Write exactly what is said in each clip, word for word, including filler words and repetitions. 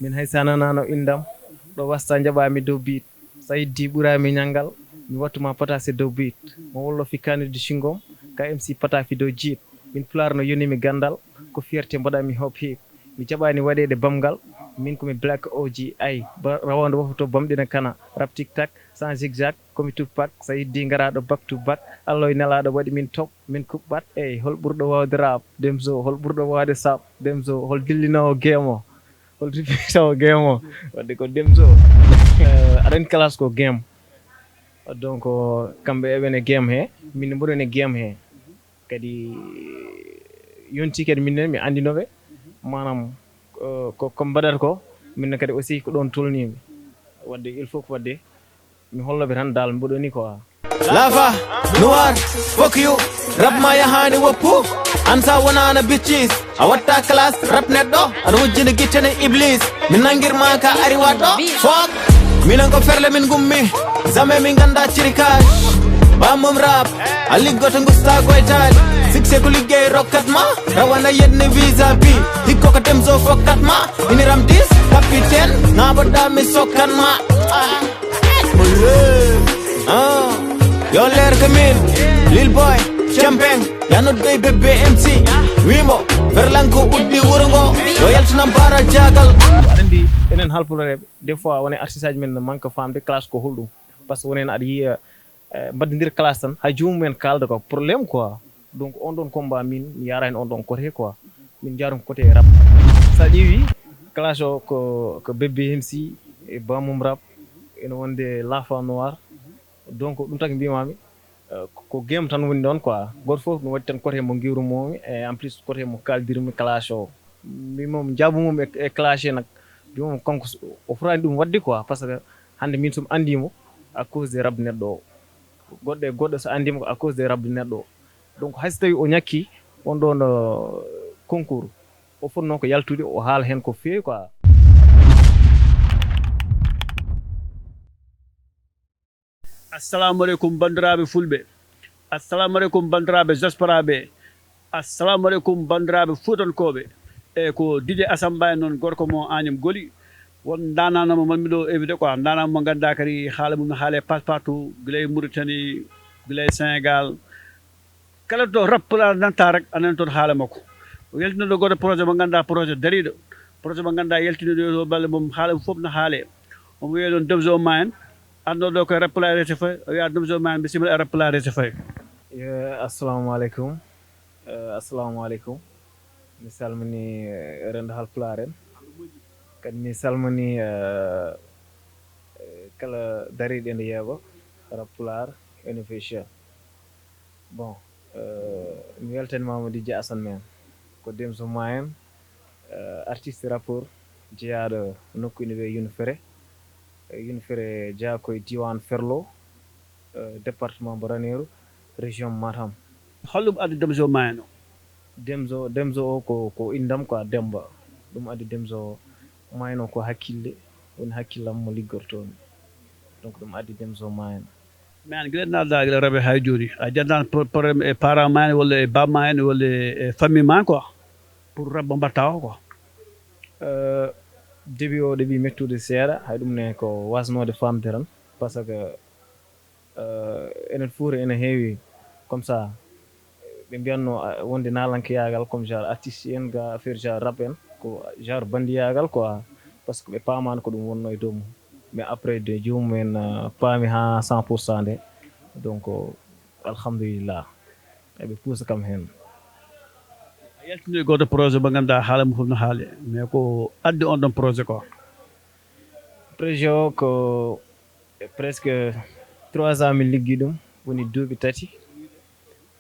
Min hay sa nanano indam, ɗo wasta jaɓami dow beat. Sa yiddi ɓurami ñanngal, mi wattuma pata se dow beat. Mo wollo fi kani du singom, ka M C pata fi dow jeep. Min pulaar no yoni mi gandal, ko fierté mbaɗami hop hip. Mi jaɓani waɗede bamgal, min ko mi black O G I. Ba rawande wofo to bamɗina kana, rap tik tak, sans zigzag, ko mi Tupac. Sa yiddi ngaraɗo back to back, Allah e nelaɗo waɗi min top, min kuɓɓat. Ey, hol ɓurɗo wawde rap? Demzo. Hol ɓurɗo wawde sap? Demzo. Hol dillinowo game o? Hol ripitowo game o? Wadde ko Demzo. Eh, aɗa andi classe ko game. Donc, kamɓe eɓene game he, min mboɗon e game he. Kadi yonti kadi minen mi andinoɓe, manam, eh, ko, ko mbaɗata ko, min kadi aussi ko ɗon tolnimi. Wadde il faut ko wadde mi holloɓe tan dal mboɗoni quoi. Lava, noir, fuck you. Rap ma yahani woppu. An sa wonana bitches. A watta classe, rap neɗɗo. Aɗa wujjini gittene iblis. Mi nangir ma ka ari waɗɗo. Fuck. Minen ko ferle min gummi. Zame min ganda cirikaj. Ba mom rap. A liggoto gusta goytali. Succès ko liggey rokkat ma. Rawana yedne visa bi. Hikko ko Demzo fokkat ma. Iniram dix, capitaine. Ngaɓoɗɗa mi sokkan ma. Ah. Ah, yo leer ko min, Lil Boy, Champagne, ya noddoy bébé M C. Wimo, Berlanko uddi wuro ngo, yo yaltinam bara jagal. Aɗa andi, enen halpulareɓe, des fois woni artiste aji men no manque famde classe ko holɗum. Parce que wonen aɗa yiya, eh, mbaddindir classe tan, hay joomum en kalda ko problème quoi. Donc on ɗon combat min mi yara hen on ɗon côté quoi. Min jarum côté rap. Sa ƴeewi classe o ko, ko bébé M C e bamum rap, ene wonde lafa noir. Donc ɗum tagi mbimami, eh, ko, ko game tan woni ɗon quoi. Goto fof no waɗi tan côté mo giwrumomi e en plus côté mo kaldirmi classe o. Mbimom jaabumum e, e classe nak. Mbimom kanko s-, o fotani ɗum wadde quoi, parce que hande min somi andimo à cause de rap neɗɗo o. Goɗɗo e goɗɗo so andima ko à cause de rap neɗɗo o. Donc hay so tawi o ñakki on ɗon, eh, concours, o fotno ko yaltude, o haala hen ko feewi quoi. Assalamu aleykum bandiraɓe fulɓe. Assalamu aleykum bandiraɓe diaspora ɓe. Assalamu aleykum bandiraɓe fuutankooɓe. E ko D J Assane Mbaye noon, gorko mo Agnam Goli. Won ndaanaan mo manmi ɗo invité quoi, ndaanaan mo ngannduɗaa kadi haala mum no haale passe partout, gila e Mauritanie, gila e Sénégal. Kala to rap pulaar nanta rek, a nani toon haala makko. O yaltino ɗo goto projet mo ngannduɗaa, projet dariiɗo. Projet mo ngannduɗaa yaltino ɗo, ɗo balɗe mum, haala mum fof no haale. Omo wiyee ɗoon Debzo Mayen. Arno ɗo koye rap pulaar rete fayi, o wiya Debzo Mayen, bisimilla e rap pulaar rete fayi. Yo, assalamu aleykum. Eh, assalamu aleykum. Mi salmini, eh, renndo halpulaar en. Kadi mi salmini, eh, eh, kala dariiɗo ene yeeɓa rap pulaar ene feccita. Bon, eh, mi weltani Mamadou Dia Assane men. Ko Debzo Mayen, eh, artiste rappeur jeyaaɗo nokku ene wiyee Yunfere. Eh, Yunfere jeyaa koye diiwaan Ferlo, eh, département mbo Raneeru, région Matam. Holɗum addi Debzo Mayen o? Debzo, Debzo o ko, ko inndam ko a Demmba. Ɗum addi Debzo Mayen o ko hakkille, woni hakkillam mo liggortoomi. Donc ɗum addi Debzo Mayen. Mais aan gila naatdaa gila rap he haa jooni, a janndaani pro-, problème e parent ma en walla e baaba ma en walla e famille ma quoi, pour rap mo mbaɗtaa o quoi? Euh, début o ɗeɓi mettude seeɗa, hay ɗum ne ko waasnoode faamde tan, parce que, euh, enen Fuuta ene heewi comme ça, ɓe mbiyatno, ah, wonde naalankeyaagal comme genre artiste en, ga affaire genre rap en, ko genre bandiyaagal quoi, parce que ɓe paamaani ko ɗum wonnoo e dow mum. Mais après de joomum en, ah, paami haa cent pour cent nde, donc, alhamdulillah, eɓe puusa kam heen. A yaltinoyi gooto projet mo ngannduɗaa haala mum fof no haali, mais ko addi on ɗon projet ko? Projet o ko presque trois ans min liggi ɗum, woni duuɓi tati.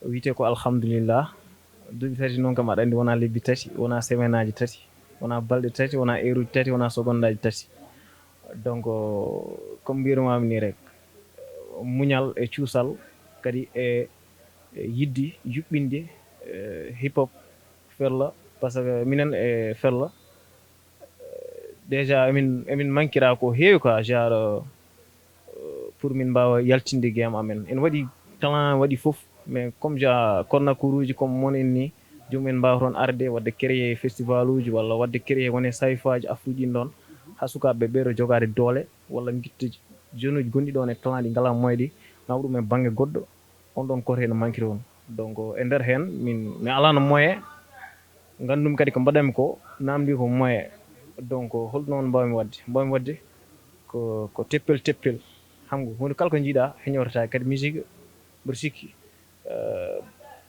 O wiyetee ko alhamdulillah. Duuɓi tati noon kam, aɗa anndi wonaa lebbi tati, wonaa semaine aji tati, wonaa balɗe tati, wonaa heure uji tati, wonaa seconde aji tati. Donc, comme mbirumami ni rek, muñal e cuusal, kadi e, e yidde yuɓɓinde, e, hip hop Ferla, parce que minen e Ferla, déjà emin, emin mankira ko heewi quoi, genre, euh, pour min mbaawa yaltinde game amen. En waɗi talent, waɗi fof, mais comme genre cornacoruji comme mon en ni, joomum en mbaawa toon arde, waɗde créer festival uji, walla waɗde créer wone sayfaaji afruji ɗin ɗon. a sukaaɓe ɓeeɗo jogaade doole walla ngitta jeune uji gonɗi ɗoon e clan ɗi ngalaa moyen ɗi, nawa ɗum e bannge goɗɗo, on ɗoon koto ene mankiri on. Donc e nder heen min mi alaano moyen, nganndumi kadi ko mbaɗanmi ko naamndi ko moyen. Donc holɗum noon mbaawmi waɗde? Mbaawmi waɗde ko ko teppel teppel. Xam nga huunde kala ko njiiɗaa heñortaake kadi musique mboɗo sikki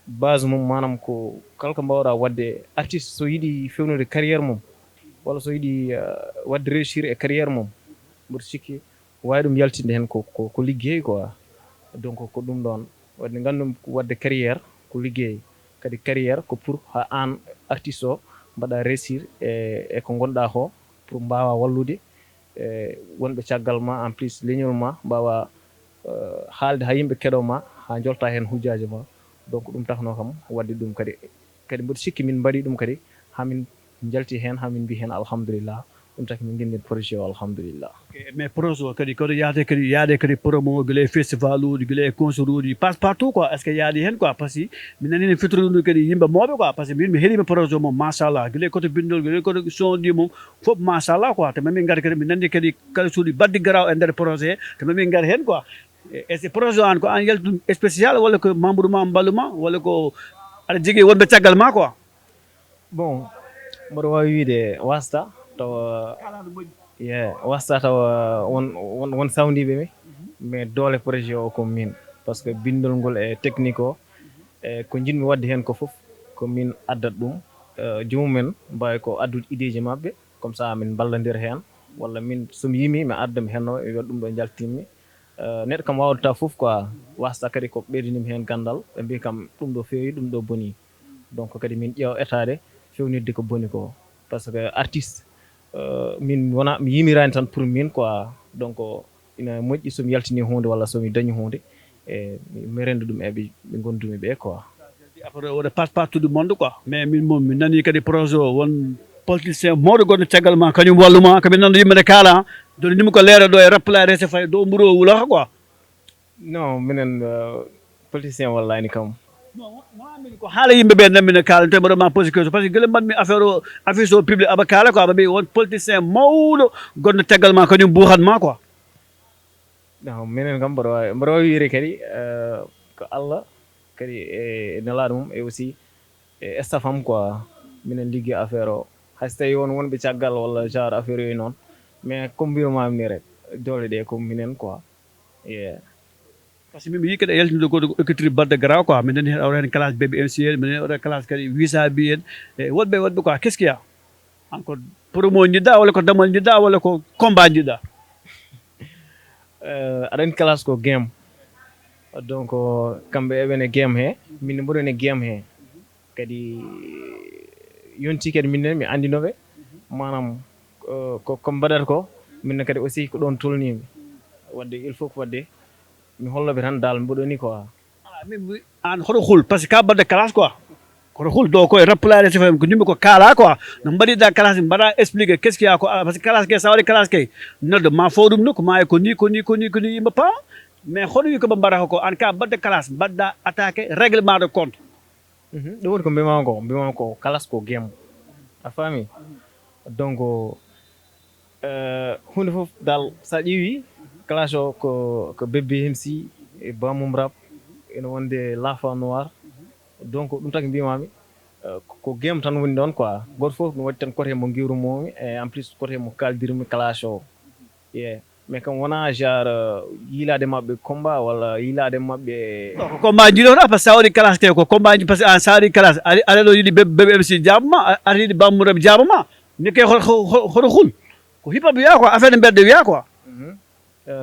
base mum maanaam ko kala ko mbaawɗaa waɗde artiste so yiɗi fewnude carrière mum walla so yiɗi waɗde réussir e carrière mum mboɗo sikki waawi ɗum yaltinde heen ko ko ko liggey quoi. Donc ko ɗum ɗoon waɗde nganndu waɗde carrière ko liggey kadi carrière ko pour haa aan artiste o mbaɗa réussir e e ko ngonɗaa ko pour mbaawa wallude e wonɓe caggal ma en plus leñol ma mbaawa haalde haa yimɓe keɗoo ma haa njolta heen hujjaaji ma. Donc ɗum taknoo kam waɗde ɗum kadi kadi mboɗo sikki min mbaɗi ɗum kadi haa min njalti heen haa min mbi heen alhamdulillah. Ɗum taki min nginndin projet o alhamdulillah. Mais projet o kadi koto yaade kadi yaade kadi promo gila e festival uji gila e concert uji passe partout quoi est ce que yaadi heen quoi parce que mi nani ne fitoro ɗum kadi yimɓe mawɓe quoi parce que min mi heɗima projet mum machallah gila koto bindol gila koto sondi mum fof machallah quoi te mami ngar kadi mi nandi kadi kala suuɗi baddi garaw e nder projet te mami ngar heen quoi est ce que projet an ko an yaltu ɗum spécial walla ko membre ma mballu ma walla ko aɗa jogii wonɓe caggal ma quoi Bon, mboɗo waawi wiyde wasta tawa ye wasta tawa won won won sawndiiɓe mi mais doole projet o ko min parce que binndol ngol e technique o e ko njiɗmi waɗde heen ko fof ko min addat ɗum joomum en mbaawi ko addude ideeji maɓɓe comme ça min mballondir heen walla min so mi yimi mi adda mi heen o mi wiya ɗum ɗo njaltinmi neɗɗo kam waawdata fof quoi wasta kadi ko ɓeydanimi heen ganndal ɓe mbi kam ɗum ɗo feewi ɗum ɗo boni donc kadi min ƴeewa etaade fewnirde ko boni ko parce que artiste min wona mi yimiraani tan pour min quoi donc ina moƴƴi somi yaltini huunde walla somi dañi huunde e mi renda ɗum e ɓe ɓe gondumi ɓe quoi après wona passe partout du monde quoi mais min moom mi nani kadi projet o won politicien mawɗo gonɗo caggal ma kañum walluma komi nanɗo yimɓe nde kaala joni nimi ko leere ɗo e rappelade se fay dow mburu o wulaka quoi non minen politicien wallani kam ko haala yimɓe ɓe nammi no kaala te mbaɗa ma pose question parce que gila mbaɗmi affaire o affiche o public aɓa kaala quoi aɓa mbi won politicien mawɗo gonɗo caggal ma kañum buuxat ma quoi non minen kam mboɗo wawi mboɗo wawi wiide kadi ko allah kadi e nelaɗo mum e aussi e staff am quoi minen liggi affaire o hay so tawi won wonɓe caggal walla genre affaire yooyu noon mais comme mbirumami ni rek doole ɗe comme minen quoi yeah. Parce que min mi yii kadi a yaltinde goto ko écriture badde graw quoi min nani hen awra hen classe bébé M C en min nani awra classe kadi visa bi en e woɗɓe woɗɓe quoi qu'est ce qu'il y a encore promo jiɗɗa walla ko damal jiɗɗa walla ko combat jiɗɗa aɗa andi classe ko game donc kamɓe eɓene game he min mboɗon e game he kadi yonti kadi min mi andinoɓe manam ko ko mbaɗata ko min kadi aussi ko ɗon tolnimi wadde il faut ko wadde mi holloɓe tan dal mboɗoni quoi an hoto hul parce que ka badde classe quoi kono hul do koye rappelade sifam ko nimmi ko kala quoi no mbaɗiɗa classe mbaɗa expliqué qu'est ce qu'il y a ko parce que classe ke sa waɗi classe ke nodde ma fo ɗum no ko ma e ko ni ko ni ko ni ko ni yimɓe pa mais hono wi ko ɓe mbaɗata ko an ka badde classe mbaɗɗa attaqué règlement de compte ɗum woni ko mbimami ko mbimami ko classe ko game a faami donc hunde fof dal sa ƴeewi classe o ko ko bébé M C e bamum rap ene wonde lafa noir donc ɗum taki mbimami ko game tan woni ɗon quoi goto fof no waɗi tan côté mo giwrumomi e en plus côté mo kaldirmi classe o yeah. Mais kam wona genre yiilade maɓɓe combat walla yiilade maɓɓe ko combat jiɗo wona parce que sa waɗi classe te ko combat ji parce que an sa waɗi classe aɗa ɗo yiɗi bébé M C jaabama aɗa yiɗi bamum rap jaabama ni kay hoto hul ko hip hop wiya quoi affaire mbedde wiya quoi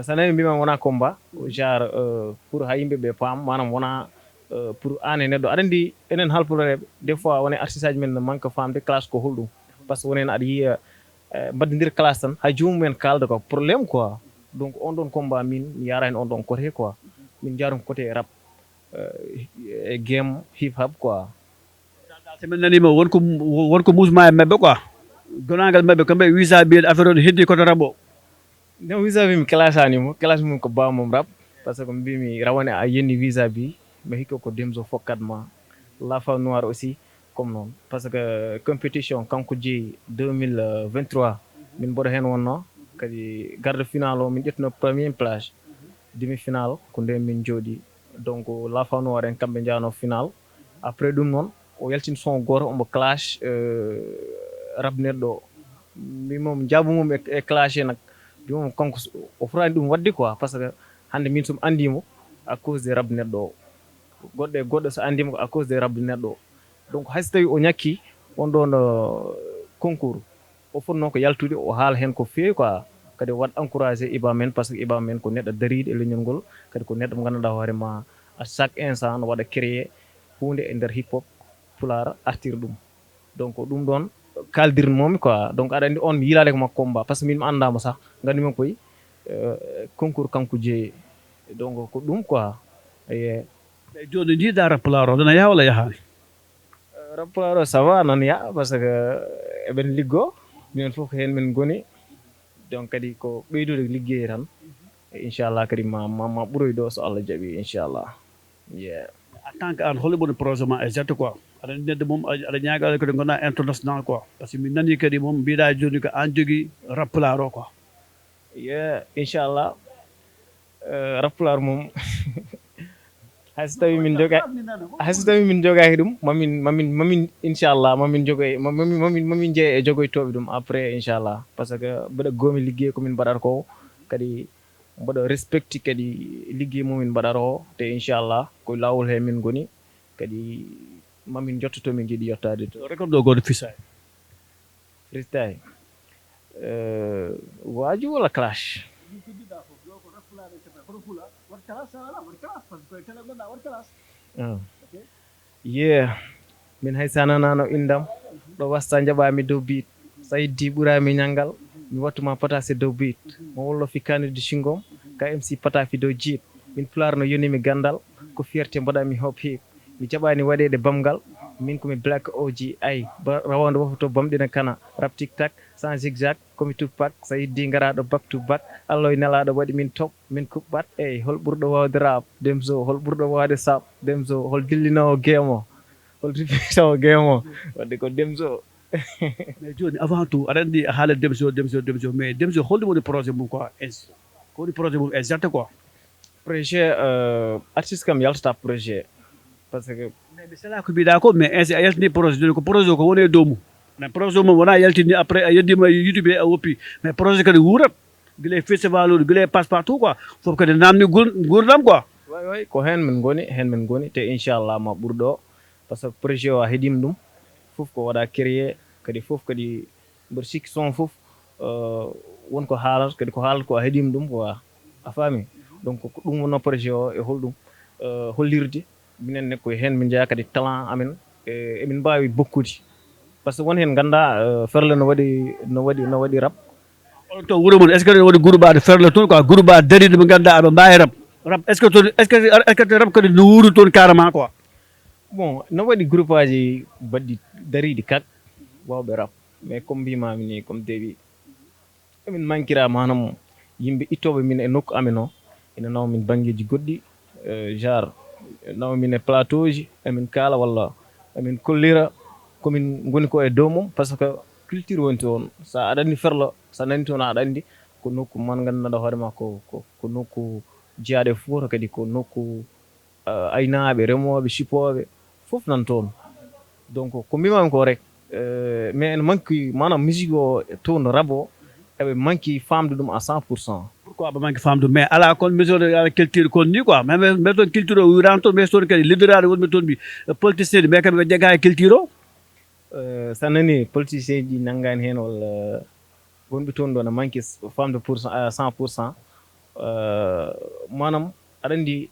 so nani mbima wona combat ko genre pour ha yimɓe ɓe paam manam wona pour an e neɗɗo aɗa andi enen halpulareɓe des fois wona artiste aji men no manque famde classe ko holɗum parce que wonen aɗa yiya mbaddindir classe tan hay joomum en kalda ko problème quoi donc on ɗon combat min mi yara hen on ɗon côté quoi min jarum côté rap e game hip hop quoi so min nanima wonko wonko musma e mabɓe quoi gonagal mabɓe ko mbaɗi visa mbiyen affaire on heddi koto rap o non visa mim classe ani mo classe mum ko bawmum rap parce que mbimi rawane a yenni visa bi mi hikka ko demso fokkat ma lafa noir aussi comme noon parce que compétition kanko jeeyi deux mille vingt trois Min mboɗo heen wonnoo. Kadi garde final o, min ƴettuno premier place. Demi final ko ndeen min njooɗi. Donc, laafano waɗen kamɓe njaano final. Après ɗum noon, o yaltini son gooto, omo clash, euh, rap neɗɗo o. Mbimom, njaabumom e, e clash he nak. Mbimom kanko s-, o fotaani ɗum waɗde quoi, parce que hannde min somi anndimo à cause de rap neɗɗo o. Goɗɗo e goɗɗo so anndima ko à cause de rap neɗɗo o. Donc, hay so tawi o ñakki on ɗon, euh, concours, o fotnoo ko yaltude, o haala heen ko feewi quoi. Kadi o waɗa encouragé Iba Men, parce que Iba Men ko neɗɗo dariiɗo e leñol ngol, kadi ko neɗɗo mo nganndanɗaa hoore ma, à chaque instant no waɗa créer huunde e nder hip hop pulaar, artir ɗum. Donc, ɗum ɗon kaaldirnoomi quoi. Donc, aɗa anndi on mi yiilaade ko makko combat, parce que min mi anndaa mo sah, nganndumi koye, euh, concours kanko jeeye. Donc, ko ɗum quoi. Eeye. Eyi, jooni njiidaa rap pulaar o, nana yaha walla yahaani? Rap pulaar o, ça va, nan yaha, parce que eɓen liggo, minen fof ko heen min ngoni. Donc, kadi ko ɓeydude liggey tan. E inchallah kadi ma, ma, ma ɓuroy ɗo so Allah jaɓi, inchallah. Yeah. En tant que an, holi woni projet ma exact quoi? Aɗa anndi neɗɗo mum, aɗa, aɗa ñaaga kadi ngonaa international quoi. Parce que min nanii kadi mum, mbiɗa jooni ko an jogii rap pulaar o quoi. Yeah, inchallah. Euh, rap pulaar mum. Hay so tawi min joga, hay so tawi min jogaaki ɗum, mamin, mamin, mamin, inchallah, mamin jogoy, mamin, mamin, mamin jeeye e jogoytooɓe ɗum après, inchallah. Parce que mbeɗa goomi liggey ko min mbaɗata ko, kadi mboɗo respecti kadi liggey mumin mbaɗata o, te inchallah ko laawol he min ngoni, kadi mamin njotto to min njiɗi yottaade to. Record ɗo gooto fisaay. Freestyle. Euh, waaju walla clash? Ah. Yeah. Min hay sa nanano indam, ɗo wasta njaɓami dow beat. So a yeddi ɓurami ñanngal, mi wattuma patase dow beat. Mo wollo fi kani du singom, ka M C pata fi dow jeep. Min pulaar no yoni mi gandal, ko fierté mbaɗami hop hip. Mi jaɓani waɗeede bamgal, min ko mi black O G I. Ba-, rawande wofoto bamɗina kana, rap tik tak, sans zigzag, ko mi Tupac, so yeddi ngaraɗo back to back. Alloy nelaɗo waɗi min top, min kuɓɓat. Ey, hol ɓurɗo wawde rap? Demso. Hol ɓurɗo wawde sap? Demso. Hol dillinowo game o? Hol ripitowo game o? Wadde ko Demso. Mais jooni, avant tout, aɗa anndi a haala Demso, Demso, Demso, mais Demso, holɗum woni projet mum quoi? Es-, ko woni projet mum exact quoi? Projet, euh, artiste kam yaltata projet. Parce que Mais mi sala ko mbiɗa ko, mais es-, a yaltini projet, jooni ko projet o ko woni e dow mum. Mais projet o mum wona yaltini, après a yeddima e YouTube he, a woppi. Mais projet kadi wuurat. Gila e festival uji, gila e passe partout quoi. Fof kadi namni gur-, gurdam quoi. Way, way, ko heen min ngoni, heen min ngoni, te inchallah ma ɓur ɗo. Parce que projet o a heɗima ɗum, fof ko waɗa créé, kadi fof kadi mboɗo sikki son fof, euh, won ko haalata, kadi ko haalata ko a heɗima ɗum quoi. A faami? Donc, ko ɗum wonno projet o e holɗum, euh, hollirde. Minen ne ko heen min njeya kadi talent amen, e, emin mbaawi bokkude. Parce que won heen nganndaa, euh, ferle no waɗi, no waɗi, no waɗi rap. Onon to wuro mon, est-ce que ne waɗi groupe aade ferle toon quoi, groupe aade dariiɗo ɓe nganndaa aɓe mbaawi rap? Rap, est-ce que toon, est-ce que, est-ce que rap kadi no wuuri toon carrément quoi? Bon, no waɗi groupe aji baɗɗi dariiɗi kak, waawɓe rap. Mais comme mbimami ni, comme début, emin mankira maanaam yimɓe ittooɓe min e nokku amen o, ina nawa min banngeeji goɗɗi, euh, genre, nawa min e plateau ji, emin kaala walla emin kollira ko min ngoni ko e dow mum, parce que culture woni toon. So aɗa anndi ferlo, so a nani toon aɗa anndi ko nokku man nganndanɗaa hoore ma ko, ko, ko nokku jeyaaɗo e Fuuta, kadi ko nokku, euh, aynaaɓe, remooɓe, sipooɓe, fof nan toon. Donc, ko mbimami ko rek, euh, mais ene manque, maanaam, musique o, toon rap o, eɓe manque faamde ɗum à cent pour cent. Pourquoi ɓe manque faamde ɗum? Mais alaa kon, musique o, alaa culture kon ni quoi. Mais, mais, mais toon culture o wiiraani toon, mais toon kadi leaderaaɓe wonɓe toon mbi, euh, politicien, mais kamɓe ɓe jaggaa e culture o. Euh, so a nani politicien ji nanngaani heen walla wonɓe toon ɗo no manque faamde pour cent, à cent pour cent. Euh, maanaam, aɗa anndi,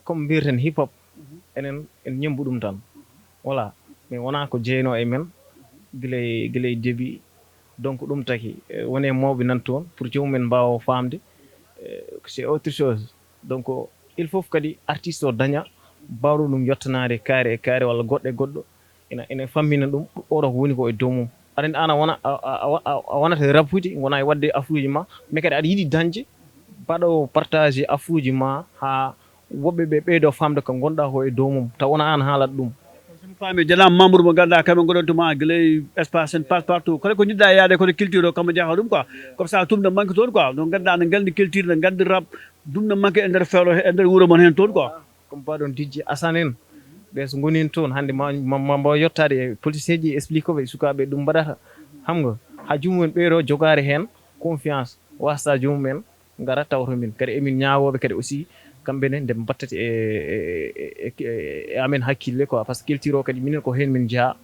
comme mbiyeten hip hop, enen en ñemmbu ɗum tan. Voilà. Mais wonaa ko jeynoo e men gila e, gila e début. Donc, ɗum taki, eh, woni e mawɓe nan toon pour joomum en mbaawa faamde, eh, c'est autre chose. Donc, il faut kadi artiste o daña baawɗo ɗum yottanaade kaari e kaari walla goɗɗo e goɗɗo. Ina, ina fammina ɗum, oɗo ko woni ko e dow mum. Aɗa anndi, aan a wona, a, a, a, a wonata e rapuuji, ngona e waɗde afuuji ma, mais kadi aɗa yiɗi dañde baɗoowo partage afuuji ma, haa woɓɓe ɓe ɓeydoo faamde ko ngonɗaa ko e dow mum, taw wona aan haalata ɗum. Faami, jana membre mo ganduɗa kamɓe goɗon tuma guilay espace en passe partout, kala ko jiɗɗa yaade kono culture o kamɓe jaha ɗum quoi. Comme ça tum ne manque toon quoi, donc ganduɗa ne gandi culture, ne gandi rap, ɗum ne manque e nder feelo e nder wuuro mon hen toon quoi. Comme baɗon dijji asan en, ɓe so gonin toon hande ma mbawa yettade e politicien ji, explique ɓe sukaɓe ɗum mbaɗata. Xam nga, ha jumum en ɓeeɗo jogare hen confiance, wasta jumum en ngara tawto min kadi. Emin ñaawoɓe kadi aussi, kamɓe ne nde mbattata e e- e- e- e amen hakkille quoi, parce que culture o kadi minen ko hen min jeeya.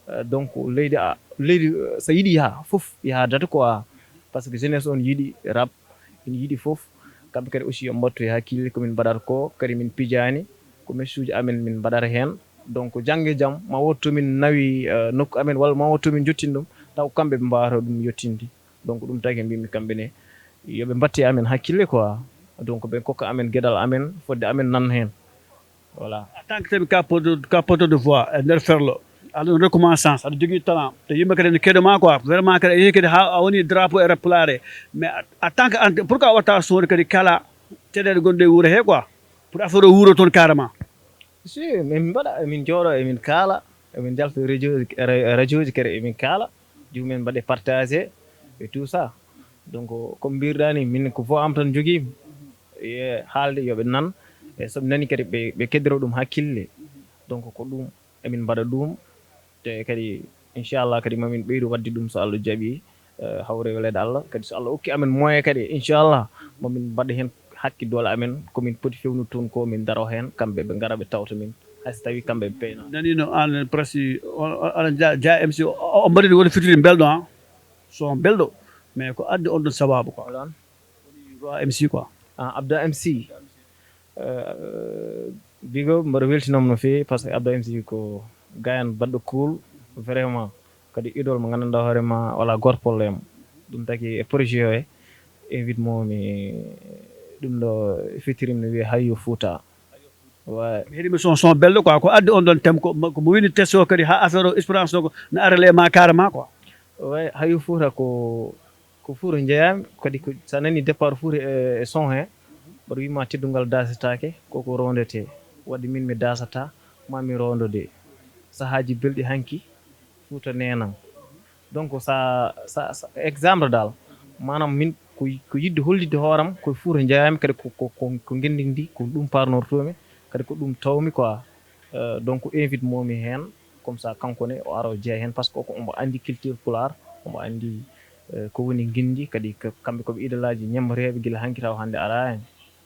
Euh, donc leydi a- leydi, euh, so yiɗi yaha fof yaha data quoi, parce que jeunesse on yiɗi rap, ina yiɗi fof. Kamɓe kadi aussi yo mbattu e hakkille ko min mbaɗata ko, kadi min pijani, ko message uji amen min mbaɗata hen. Donc jangge e jaam ma wotto min nawi, euh, nokku amen walla ma wotto min jottini ɗum, taw kamɓe ɓe mbawata ɗum yettinde. Donc ɗum tagi mbimi kamɓe ne yoɓe mbatte amen hakkille quoi. Donc ɓe kokka amen geɗal amen fodde amen nan hen. Voilà. En tant que tamit ka porteur ka porteur de voix e nder ferlo, aɗa ɗum recommence chance, aɗa jogui talent, te yimɓe kadi ne keɗoma quoi, vraiment kadi a yeehi kadi ha a woni drapeau e rap pulaare. Mais en tant que ante pourquoi watta sonde kadi kala teɗeɗe gonɗe e wuuro he quoi, pour affaire o wuuro toon carrément? Si, min mbaɗa emin jooɗo emin kaala, emin njalta radio radio ji kadi emin kaala, jumum en mbaɗe partagé e tout ça. Donc comme mbirɗa ni min ko fo am tan joguimi, e haalde yooɓe nan, e soɓe nani kadi ɓe ɓe keddoro ɗum hakkille. Donc ko ɗum emin mbaɗa ɗum, te kadi inchallah kadi mamin ɓeydu wadde ɗum so allah jaaɓi. Hawre welede allah kadi so allah okki amen moyen kadi inchallah, mamin mbaɗa hen hakke doole amen, komin poti fewnude toon ko min daro hen kamɓe ɓe gara ɓe tawta min, hayso tawi kamɓe ɓe peyna. Nanino an presque aɗa ja ja mc o mbaɗiri woni fitiri belɗo ha son belɗo, mais ko addi on ɗon sababu quoi? Roi mc quoi. Ah, abda mc. Bigo mboɗo weltinoma no feewi parce que abda mc ko gayan baɗɗo cool, vraiment kadi idole mo gandanɗa hoorema wala goto problème. Ɗum taki e projet o e invite momi ɗum ɗo fitirim no wiye hayyo fouta. Ouais. Mi heɗimi son son belɗo quoi, ko addi on ɗon thème ko ko mo wini test o kadi ha affaire o expérience o ko na arale ma carrément quoi. Ouais, hayyo fouta ko ko Fuuta njeyaami kadi ko so a nanii départ Fuuta e e son hee, mboɗo wiy maa teddungal daasetaake, ko ko roondetee. Waɗde miin mi daasata, maa mi roondode. Sahaaji belɗi hanki, Fuuta neenam. Donc so a so a so a exemple daal, maanaam miin ko ko yiɗde hollitde hoore am, ko e Fuuta njeyaami kadi ko ko ko ko ngenndi ndii, ko ɗum paarnortoo-mi, kadi ko ɗum taw-mi quoi. Donc invite moo-mi heen, comme ça kanko ne o ara o jeya heen, parce que ko omo anndi culture pulaar, omo anndi ko woni nginndi, kadi kamɓe ko ɓe idolaaji ñemmbateeɓe gila hanki tawa hannde araa heen.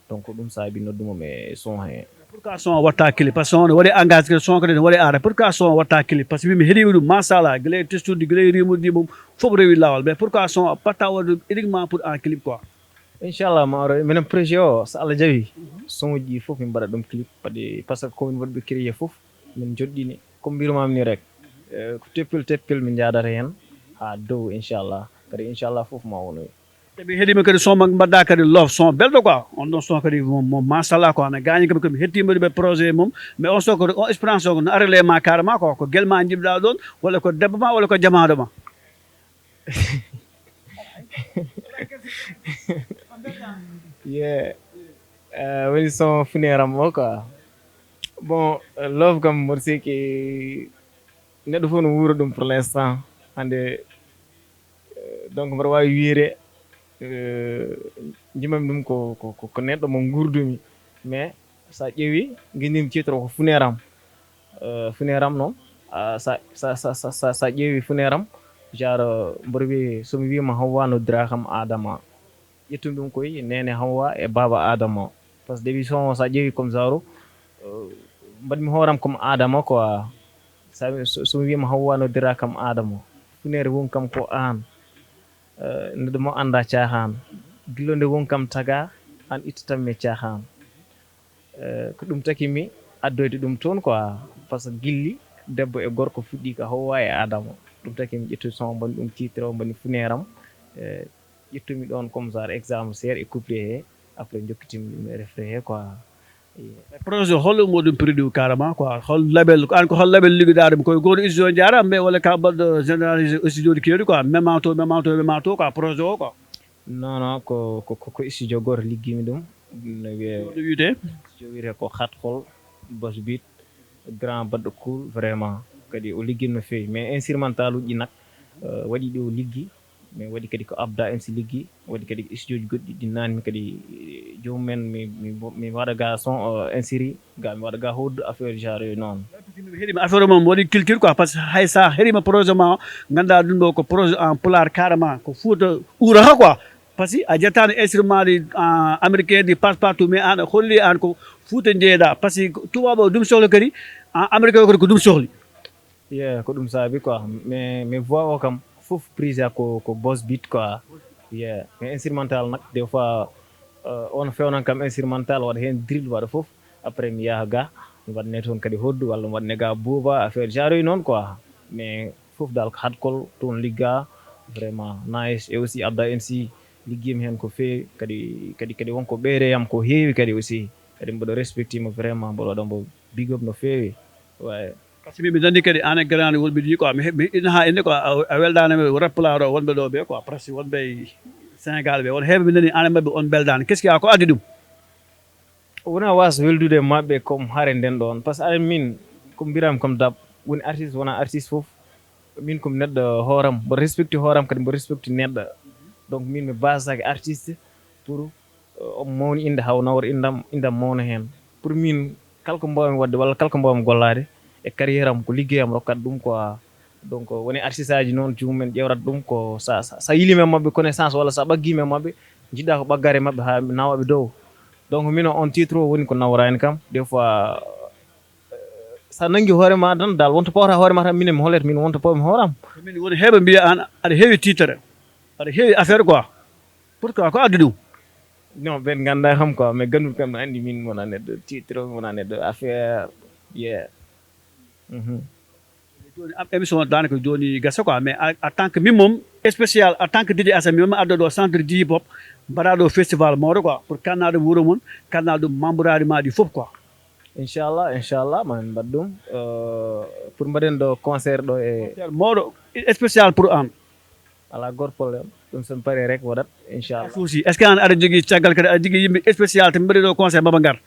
Donc ɗum saabi noddu mo mi e son hee. Pourquoi son o watta clip? Parce que son o ne waɗi engagé kadi, son kadi ne waɗi aara. Pourquoi son o watta clip? Parce que min mi heɗiima ɗum machallah, gila e testude gila e rimude ɗi mum fof rewi laawol, mais pourquoi son o patta waɗde ɗum uniquement pour en clip quoi? Inchallah ma oro minen projet o so Allah jaɓi, son uji ɗi fof min mbaɗa ɗum clip, par ce que komin waɗɓe créé fof, min joɗɗini ko mbirmami ni rek. Ko teppel teppel min jaadata heen haa dow inchallah, kadi inchallah fof ma wonoy. Te mi heɗima kadi son ma mbaɗɗa kadi love son belɗo quoi, on ɗon son kadi mo mo machallah quoi, ana gaañi kam komi hettima ɗum e projet mum. Mais on son ko on expérience o ko no arele ma carrément quoi, ko guel ma jiɗɗa ɗon, walla ko debbo ma walla ko jamaɗo ma? Yeah. Eh, woni son funeram o quoi. Bon, love kam mboɗo sikki neɗɗo fof no wuura ɗum pour l'instant. Hande donc mboɗo wawi wiide, jimami ɗum ko ko ko neɗɗo mo gurdumi. Mais sa ƴeewi guindim titre o ko funeram. Funeram noon, sa sa sa sa sa ƴeewi funeram, genre mboɗo wiye somi wima hawwa noddira kam adama. Ƴettumi ɗum koye nene hawwa e baba adama. Parce que depuis son sa ƴeewi comme genre, mbaɗmi hooram comme adama quoi. Sa somi wima hawwa noddira kam adama, funere won kam ko an. Neɗɗo mo anda cahan, gillo nde won kam taga, an ittatanmi cahan. Ko ɗum taki mi addoyde ɗum toon quoi. Parce que gilli debbo e gorko fuɗɗi ka howwa e adama. Ɗum taki mi ƴettude son mbaɗi ɗum titre o mbaɗi funeram. Ƴettumi ɗon comme genre exemple seeɗa e couplet he, après jokkitimi ɗum e refre he quoi. Projet hol mo ɗum produit carrément quoi, hol label an ko hol label liggoɗa ɗum koye goto studio jarama mais walla ka baɗɗo généralisé aussi joni keeɗi quoi, mema to mema to mema to quoi projet o quoi? Non non, ko ko ko studio goto liggimi ɗum. No wiye no wiyete? Studio wiyete ko hatkol bosbit. Grand baɗɗo cool vraiment, kadi o liggi no feewi, mais instrumental uji nak waɗi ɗi o liggi, mais waɗi kadi ko Abda M C liggi, waɗi kadi ko studio ji goɗɗi ɗi nani kadi. Jomumen mi mi mi waɗa ga son, insiri ga mi waɗa ga hoddu affaire genre yooyu noon. Heɗima affaire o moom waɗi culture quoi, parce que hay sa heɗima projet ma o, ganduɗa ɗum ɗo ko projet en pulaar carrément, ko Fouta ɓurata quoi. Parce que a jettani instrument ɗi américain ɗi passe partout, mais an a holli an ko Fouta jeeɗa, parce que tubaɓo ɗum sohli kadi, américain o kadi ko ɗum sohli. Yeah, ko ɗum saabi quoi, mais mais voix o kam fof prise ko ko boss beat quoi. Yeah, mais instrumental nak des fois on fewnan kam instrumental, waɗa hen drill, waɗa fof. Après mi yaha ga mi waɗane toon kadi hoddu walla mi waɗane ga buuba affaire genre yi noon quoi. Mais fof dal ko hatkol toon ligga vraiment nice, et aussi Abda M C liggima hen ko feewi kadi kadi kadi wonko ɓeere yam ko heewi kadi aussi. Kadi mboɗo respectima vraiment, mboɗo waɗa mbo big up no feewi. Ouais. Parce que min mi nani kadi an e grand wonɓe ɗi quoi, mi heɓi ina ha inde quoi, a weldanami rappelaro wonɓe ɗo ɓe quoi, presque wonɓe Sénégal ɓe won heɓe mi nani an e mabɓe on beldani, qu'est-ce qu'il y a, ko addi ɗum? Wona was weldude e maɓɓe comme hare nden ɗon, parce que aɗa min ko mbirami comme dab, woni artiste wona artiste fof. Min comme neɗɗo hooram, mboɗo respecti hooram kadi mboɗo respecti neɗɗo. Donc min mi basaki artiste pour o mawni inde haw nawor indam indam mawna hen. Pour min kala ko mbawmi wadde walla kala ko mbawmi gollade e carrière am ko liggeyam rokkat ɗum quoi. Donc woni artiste aji noon jomumen ƴewrat ɗum ko sa sa yilima e mabɓe connaissance walla sa ɓaggima e mabɓe, jiɗɗa ko ɓaggare mabɓe ha nawaɓe dow. Donc min on titre o woni ko nawrani kam des fois. Sa nangi hoore ma tan dal wonto pawta hoore ma tan minen mi hollete min wonto pawmi hooram. Min woni heɓe mbiya an aɗa heewi titre, aɗa heewi affaire quoi, pourquoi ko addi ɗum? Non, ɓen ganda kam quoi, mais ganduɗo kam no andi min wona neɗɗo titre, wona neɗɗo affaire. Yeah. Mhm. Joni am émission o danaka joni gasa quoi, mais en tant que min moom spécial en tant que D J Assane, min moom addo ɗo centre du hip hop, mbaɗa ɗo festival mawɗo quoi, pour kannaɗo wuuro mon, kannaɗo membrari maɗi foof quoi. Inchallah inchallah mamin mbaɗ ɗum. Pour mbaɗen ɗo concert ɗo e mawɗo spécial pour an. Ala gor problème, ɗum sen pari rek waɗat inchallah. Souci, est ce que an aɗa jogui caggal kadi aɗa jogui yimɓe spécial to mbaɗi ɗo concert mbaɓa gar?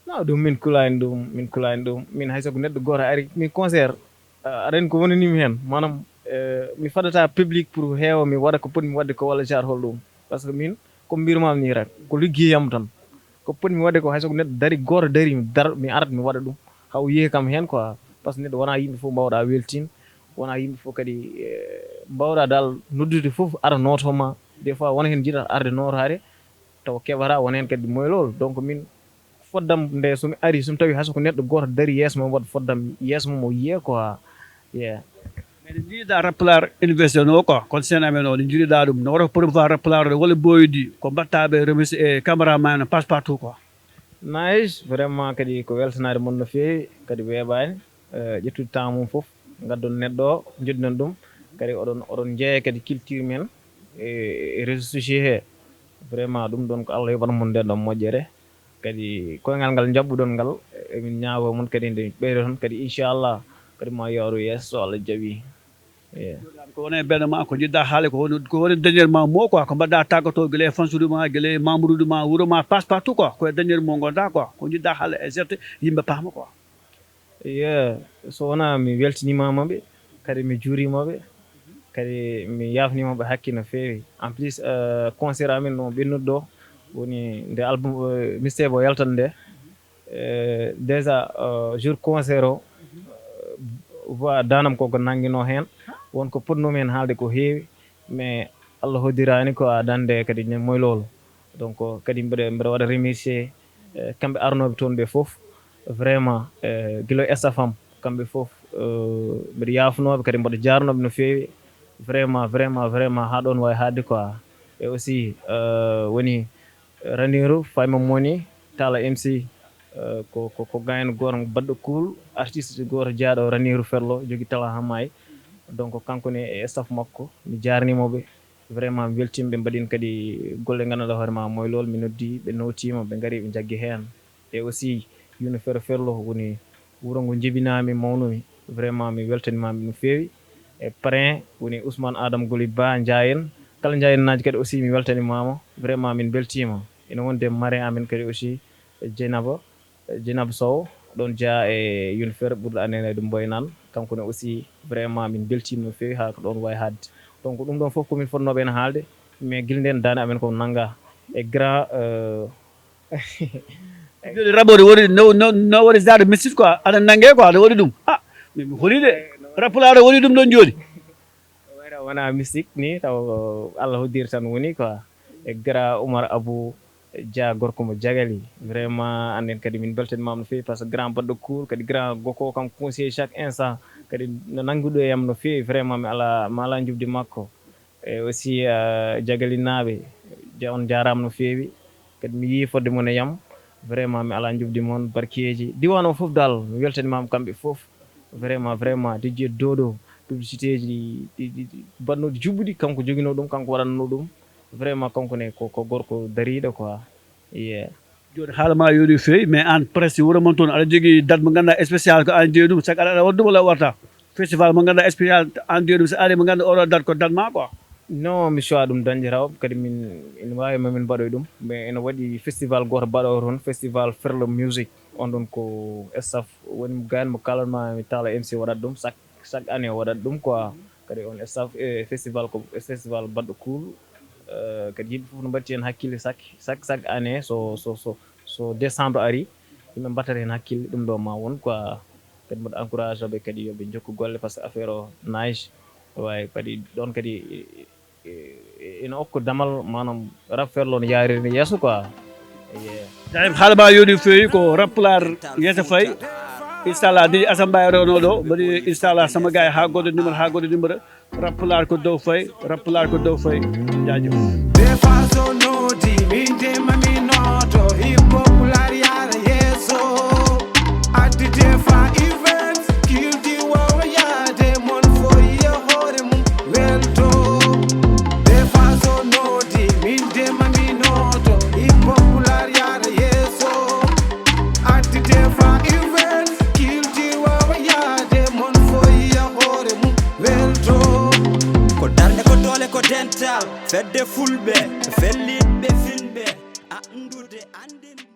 Non, ɗum min kulani ɗum, min kulani ɗum. Min hayso ko neɗɗo goto ari min concert, aɗa andi ko wonanimi hen, manam mi fadata public pour heewa mi waɗa ko potmi wadde ko walla genre hol ɗum. Parce que min ko mbirmami ni rek ko liggeyam tan. Ko potmi wadde ko hayso ko neɗɗo dari goto dari mi dar mi arat mi waɗa ɗum. Haw yeehi kam hen quoi, parce que neɗɗo wona yimɓe foof mbawɗa weltin, wona yimɓe foof kadi mbawɗa dal noddude foof ara notoma. Des fois wona hen jiɗata arde notade taw keɓata, wona hen kadi moylol. Donc min foddam nde somi ari somi tawi hayso ko neɗɗo goto dari yeeso mum waɗa foddam yeeso mum o yiye quoi. Yeah. Mais nde jiiɗa rappelard université no quoi, kon scène amen o nde jiiɗa ɗum no wata ko premier fois rappelard o walla boydi ko mbatta ɓe remercie e caméraman passe partout quoi. Nice, vraiment kadi ko weltanade mon no feewi kadi weeɓani. Ƴettude temps mum foof gaddon neɗɗo o joddinon ɗum, kadi oɗon oɗon jeeya kadi culture men e réseau sociaux he. Vraiment ɗum ɗon ko Allah yoɓana mon nden ɗon moƴƴere. Kadi koyngal ngal jaɓɓuɗon ngal emin ñaago mon kadi nde ɓeydoton kadi inchallah kadi ma yooru yeeso so Allah jaɓi. Ko woni e bene ma ko jiɗɗa haale ko woni ko woni dernier ma mo quoi, ko mbaɗɗa taggato gila e fansude ma gila e membreude ma wuuro ma passe partout quoi, ko e dernier mo gonɗa quoi, ko jiɗɗa haale e gerte yimɓe paama quoi? Ye, so wona mi weltinimaɓe kadi mi juurimaɓe kadi mi yafnimaɓe hakke no feewi. En plus concert amin no ɓennuɗo ɗo woni nde album mixtape o yaltat nde. Déjà jour concert o voix danam koko nanguino hen, won ko potnumi hen haalde ko heewi, mais Allah hoddirani ko a dande kadi moylolo. Donc kadi mbeɗa mbeɗa waɗa remercier kamɓe arnoɓe toon ɓe foof. Vraiment guila e staff am kamɓe foof mbeɗa yafnoɓe kadi mboɗo jarnoɓe no feewi. Vraiment vraiment vraiment ha ɗon wawi haadde quoi. Et aussi woni Raniru fayma moni tala M C. Ko ko ko gayen goto baɗɗo cool, artiste goto jaaɗo Raniru Ferlo jogi tala ha maayi. Donc kanko ne e staff makko mi jarnimoɓe. Vraiment mi weltima ɓe mbaɗin kadi golle ganduɗa hoore ma moylol mi noddi ɓe notima ɓe gari ɓe jaggi hen. E aussi yumma Fero Ferlo woni wuro ngo jibinami mawnumi. Vraiment mi weltanimami no feewi. E parrain woni Ousmane Adam Goli Ba Ndiayen, kala Ndiayennaji kadi aussi mi weltanimama. Vraiment min beltima. Ina wonde marin amen kadi aussi Dieynaba Dieynaba Sow. ɗon jeyaa e yoni feere ɓurɗo annene ɗum Mboynaan. Kanko ne aussi, vraiment, min mbeltiima no feewi haa ko ɗoon wayi haaɗde. Donc, ɗum ɗoon fof ko min fotnooɓe heen haalde, mais gila ndeen daande amen ko nanngaa e grand, euh, Joni rap o ne woni no no no woni genre mystique quoi, aɗa nannge quoi, aɗa waɗi ɗum. Ah, min mi holi de. Rap pulaar o waɗi ɗum ɗon joni. Wayra wona mystique ni, taw Allah hoddiri tan woni quoi. E grand Oumar Abou Dia, gorko mo Diagali. Vraiment, annden kadi min mbeltanimaama no feewi par ce que grand baɗɗo cool, kadi grand goko kam conseiller chaque instant. Kadi no nannguɗo e yam no feewi, vraiment mi alaa mi alaa njuɓdi makko. E aussi, euh, Diagalinaaɓe, ja- on njaaraama no feewi. Kadi mi yii fodde mon e yam. Vraiment mi alaa njuɓdi mon, barkeeji. Diiwaan o fof dal, mi weltanimaama kamɓe fof. Vraiment, vraiment, D J Dodo, publicité ji ɗi ɗi- ɗi- ɗi mbaɗnooɗi juɓɓuɗi, kanko joginoo ɗum, kanko waɗatnoo ɗum. Vraiment, kanko ne ko ko gorko dariiɗo quoi. Yeah. Joni haala ma yooɗi feewi, mais aan presque wuro mon toon aɗa jogii date mo ngannduɗaa spécial ko aan jeyi ɗum, chaque année aɗa waɗa ɗum walla a waɗataa? Festival mo ngannduɗaa spécial aan jeyi ɗum, so ari mo ngannduɗaa oɗo date ko date ma quoi. Non, mi suwaa ɗum dañde taw, kadi min ina waawi ma min mbaɗoy ɗum, mais ina waɗi festival gooto mbaɗo toon, festival Ferlo Music. On ɗon ko staff woni mo gaañ mo kalanma mi Talla M C waɗat ɗum chaque chaque année o waɗat ɗum quoi. Kadi on staff e festival ko festival baɗɗo cool. Euh, kadi yimɓe fof no mbaɗti heen hakkille chaque chaque chaque année so so so so décembre ari, yimɓe mbaɗtata heen hakkille, ɗum ɗo ma won quoi. Kadi mboɗo encourage ɓe kadi yo ɓe njokku golle par ce que affaire o nice. Way kadi ɗon kadi e- e- ina okko damal, maanaam rap Ferlo no yaariri yeeso quoi. Yeah. Jayim, haala ma yooɗi feewi, ko rap pulaar yeeso fayi. Inchallah, D J Assane Mbaye rewno ɗo, mbaɗi inchallah sama gars yi haa goɗɗo numéro, haa goɗɗo numéro. Rap pulaar ko dow fayi, rap pulaar ko dow fayi. Jaajëf. Be façon nodi min de mami noto hip hop pulaar yaara yeeso. Addi Defa Events, kildi wawa yaade mon foyi e hoore mum welto. Be façon nodi min de mami noto hip hop pulaar yaara yeeso. Addi Defa Events, kildi wawa yaade mon foyi e hoore mum welto. Ko darnde ko doole ko dental, fedde fulɓe, fellitɓe finɓe, anndude anndinde.